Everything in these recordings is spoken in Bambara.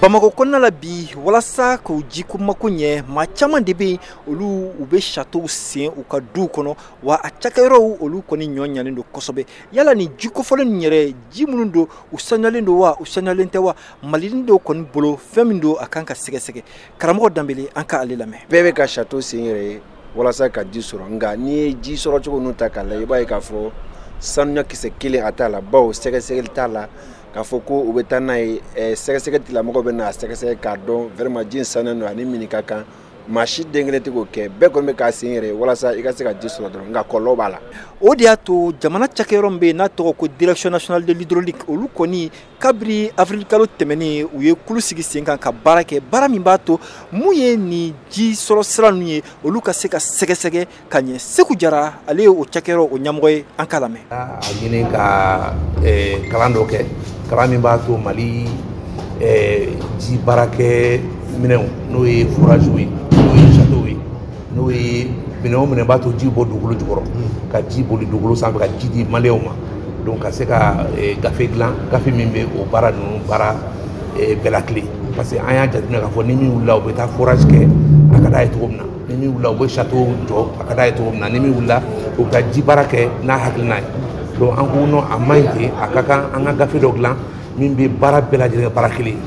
Bamakɔ kɔnɔna la bi, walasa k'u jiko mako ɲɛ, maa caman de bɛ yen, olu u bɛ château sen u ka duw kɔnɔ, wa a cakɛyɔrɔw olu kɔni ɲɔ ɲanen don kosɛbɛ. Yala ni ji kofɔlen ninnu yɛrɛ, ji minnu don, u sanuyalen don wa, u sanuyalen tɛ wa? Maliden dɔw kɔni bolo, fɛn min don, a kan ka sɛgɛsɛgɛ. Karamɔgɔ Danbele, an ka ale lamɛn. Bɛɛ bɛ ka château sen yɛrɛ ye walasa ka ji sɔrɔ, nka n'i ye ji sɔrɔ cogo ninnu ta k'a lajɛ, i b'a ye k'a fɔ sanuya kisɛ kelen a t'a la, bawo sɛgɛsɛgɛli t'a la. K'a fɔ ko u bɛ taa n'a ye sɛgɛsɛgɛ tigilamɔgɔw bɛ n'a sɛgɛsɛgɛ k'a dɔn vraiment ji in sanuya don ani min ka kan, maa si den kelen tɛ k'o kɛ. Bɛɛ kɔni bɛ k'a sen yɛrɛ ye walasa i ka se ka ji sɔrɔ dɔrɔn, nka kɔlɔlɔ b'a la. O de y'a to jamana cakɛyɔrɔ min bɛ yen n'a tɔgɔ ko Direction nationale de l'hydraulique, olu kɔni kabiri avril kalo tɛmɛnen, u ye kulu sigi sen kan ka baara kɛ, baara min b'a to mun ye nin ji sɔrɔ sira ninnu ye, olu ka se ka sɛgɛsɛgɛ ka ɲɛ. Segu Jara, ale ye o cakɛyɔrɔ o ɲɛmɔgɔ ye, an k'a lamɛn. A ɲini ka kalan dɔ kɛ, kalan min b'a to Mali ji baarakɛ minɛnw, n'o ye forage ye, n'o ye château ye, n'o ye minɛn o minɛn b'a to ji bɔ dugukolo jukɔrɔ ka ji boli dugukolo sanfɛ ka ji di maliyɛnw ma. Donc ka se ka gafe dilan, gafe min bɛ o baara ninnu baara bɛɛ la kile, parce que an y'a jateminɛ k'a fɔ ni min wulila, u bɛ taa forage kɛ, a ka d'a ye cogo min na, ni min wulila, u bɛ château jɔ, a ka d'a ye cogo min na, ni min wulila, u bɛ taa ji baara kɛ n'a hakilina ye. Donc an ko non, a man ɲi ten, a ka kan an ka gafe dɔ dilan min bɛ baara bɛɛ lajɛlen kɛ baara kelen ye,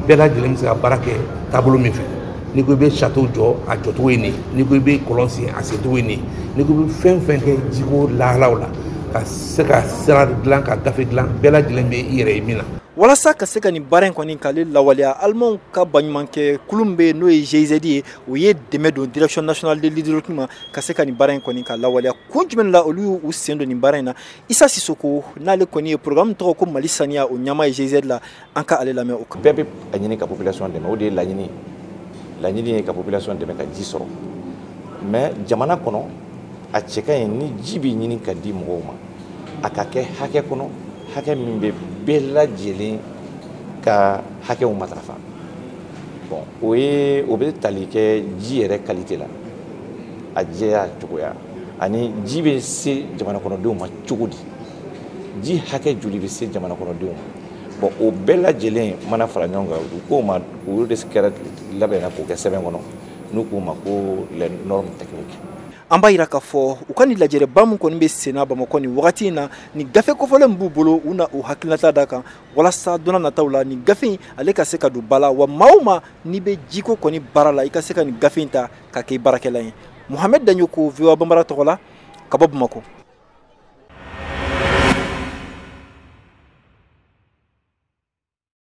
bɛɛ lajɛlen bɛ se ka baara kɛ taabolo min fɛ. N'i ko i bɛ château jɔ, a jɔcogo ye nin ye, n'i ko i bɛ kɔlɔn sen, a sencogo ye nin ye, n'i ko i bɛ fɛn fɛn kɛ jiko lahalaw la, ka se ka sira dilan, ka gafe dilan, bɛɛ lajɛlen bɛ i yɛrɛ ye min na. Walasa ka se ka nin baara in kɔni k'ale lawaleya, alimanw ka baɲumankɛ kulu min bɛ yen n'o ye GIZ ye, o ye dɛmɛ don Direction nationale de l'hydraulique ma ka se ka nin baara in kɔni ka lawaleya. Kun jumɛn la olu y'u sen don nin baara in na? Isa Sisoko, n'ale kɔni ye programme tɔgɔ ko Mali saniya, o ɲɛmaa ye GIZ la, an ka ale lamɛn o kan. Bɛɛ bɛ a ɲini ka population dɛmɛ, o de ye laɲini laɲini ye, ka population dɛmɛ ka ji sɔrɔ. Mais jamana kɔnɔ, a cɛ ka ɲi ni ji bɛ ɲini ka di mɔgɔw ma, a ka kɛ hakɛ kɔnɔ, hakɛ min bɛ bɛɛ lajɛlen ka hakɛw matarafa. Bon, o ye o bɛ tali kɛ ji yɛrɛ qualité la, a jɛya cogoya, ani ji bɛ se jamana kɔnɔdenw ma cogo di, ji hakɛ joli bɛ se jamana kɔnɔdenw ma. Bon, o bɛɛ lajɛlen mana fara ɲɔgɔn kan, u k'o ma, o de kɛra labɛnna k'o kɛ sɛbɛn kɔnɔ, n'u k'o ma ko les normes techniques. An b'a yira k'a fɔ u ka nin lajɛrɛba min kɔni bɛ senna Bamakɔ nin wagati in na, nin gafe kofɔlen b'u bolo, u na u hakilinata da kan walasa don nataw la nin gafe in ale ka se ka don ba la, wa maa o maa n'i bɛ jiko kɔni baara la, i ka se ka nin gafe in ta ka kɛ baarakɛla ye. Mohamed Daɲoko, VOA Bambara tɔgɔ la, ka bɔ Bamakɔ.